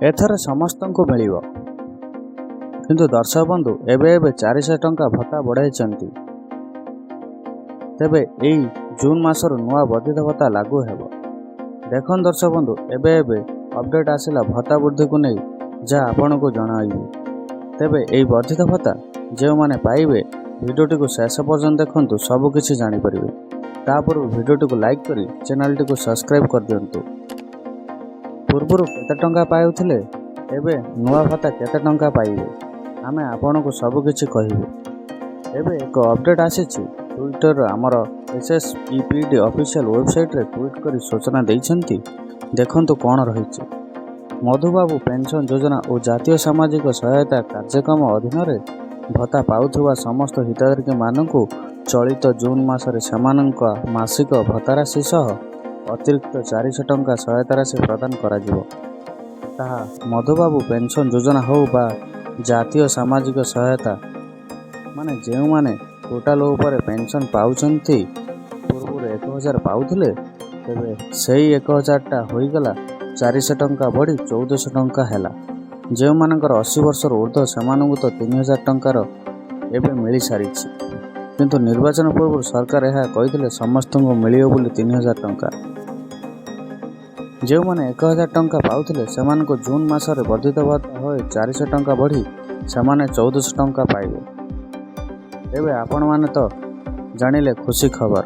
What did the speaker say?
ଏଥର ସମସ୍ତଙ୍କୁ ମିଳିବ। କିନ୍ତୁ ଦର୍ଶକ ବନ୍ଧୁ, ଏବେ ଏବେ 400 ଟଙ୍କା ଭତ୍ତା ବଢ଼ାଇଛନ୍ତି। ତେବେ ଏଇ ଜୁନ୍ ମାସରୁ ନୂଆ ବର୍ଦ୍ଧିତ ଭତ୍ତା ଲାଗୁ ହେବ। ଦେଖନ୍ତୁ ଦର୍ଶକ ବନ୍ଧୁ, ଏବେ ଏବେ ଅପଡ଼େଟ୍ ଆସିଲା ଭତ୍ତା ବୃଦ୍ଧିକୁ ନେଇ, ଯାହା ଆପଣଙ୍କୁ ଜଣାଇବୁ। ତେବେ ଏହି ବର୍ଦ୍ଧିତ ଭତ୍ତା ଯେଉଁମାନେ ପାଇବେ, ଭିଡ଼ିଓଟିକୁ ଶେଷ ପର୍ଯ୍ୟନ୍ତ ଦେଖନ୍ତୁ, ସବୁକିଛି ଜାଣିପାରିବେ। ତା ପୂର୍ବରୁ ଭିଡ଼ିଓଟିକୁ ଲାଇକ୍ କରି ଚ୍ୟାନେଲଟିକୁ ସବସ୍କ୍ରାଇବ୍ କରିଦିଅନ୍ତୁ। ପୂର୍ବରୁ କେତେ ଟଙ୍କା ପାଉଥିଲେ, ଏବେ ନୂଆ ଭତ୍ତା କେତେ ଟଙ୍କା ପାଇବେ, ଆମେ ଆପଣଙ୍କୁ ସବୁକିଛି କହିବୁ। ଏବେ ଏକ ଅପଡ଼େଟ୍ ଆସିଛି। ଟ୍ୱିଟର ଆମର ଏସ୍ଏସ୍ଇପିଡି ଅଫିସିଆଲ ୱେବସାଇଟ୍ରେ ଟ୍ୱିଟ୍ କରି ସୂଚନା ଦେଇଛନ୍ତି। ଦେଖନ୍ତୁ କ'ଣ ରହିଛି। ମଧୁବାବୁ ପେନ୍ସନ୍ ଯୋଜନା ଓ ଜାତୀୟ ସାମାଜିକ ସହାୟତା କାର୍ଯ୍ୟକ୍ରମ ଅଧୀନରେ ଭତ୍ତା ପାଉଥିବା ସମସ୍ତ ହିତାଧିକାରୀମାନଙ୍କୁ ଚଳିତ ଜୁନ୍ ମାସରେ ସେମାନଙ୍କ ମାସିକ ଭତ୍ତା ରାଶି ସହ ଅତିରିକ୍ତ 400 ଟଙ୍କା ସହାୟତା ରାଶି ପ୍ରଦାନ କରାଯିବ। ତାହା ମଧୁବାବୁ ପେନ୍ସନ୍ ଯୋଜନା ହେଉ ବା ଜାତୀୟ ସାମାଜିକ ସହାୟତା, ମାନେ ଯେଉଁମାନେ ଟୋଟାଲ ଉପରେ ପେନ୍ସନ୍ ପାଉଛନ୍ତି, ପୂର୍ବରୁ 1000 ପାଉଥିଲେ, ତେବେ ସେଇ 1000ଟା ହୋଇଗଲା, 400 ଟଙ୍କା ବଢ଼ି 1400 ଟଙ୍କା ହେଲା। ଯେଉଁମାନଙ୍କର 80 ବର୍ଷରୁ ଉର୍ଦ୍ଧ୍ୱ, ସେମାନଙ୍କୁ ତ 3000 ଟଙ୍କାର ଏବେ ମିଳିସାରିଛି। କିନ୍ତୁ ନିର୍ବାଚନ ପୂର୍ବରୁ ସରକାର ଏହା କହିଥିଲେ ସମସ୍ତଙ୍କୁ ମିଳିବ ବୋଲି 3000 ଟଙ୍କା। ଯେଉଁମାନେ 1000 ଟଙ୍କା ପାଉଥିଲେ, ସେମାନଙ୍କୁ ଜୁନ୍ ମାସରେ ବର୍ଦ୍ଧିତ ଭତ୍ତା ହୋଇ 400 ଟଙ୍କା ବଢ଼ି ସେମାନେ 1400 ଟଙ୍କା ପାଇବେ। ଏବେ ଆପଣମାନେ ତ ଜାଣିଲେ ଖୁସି ଖବର।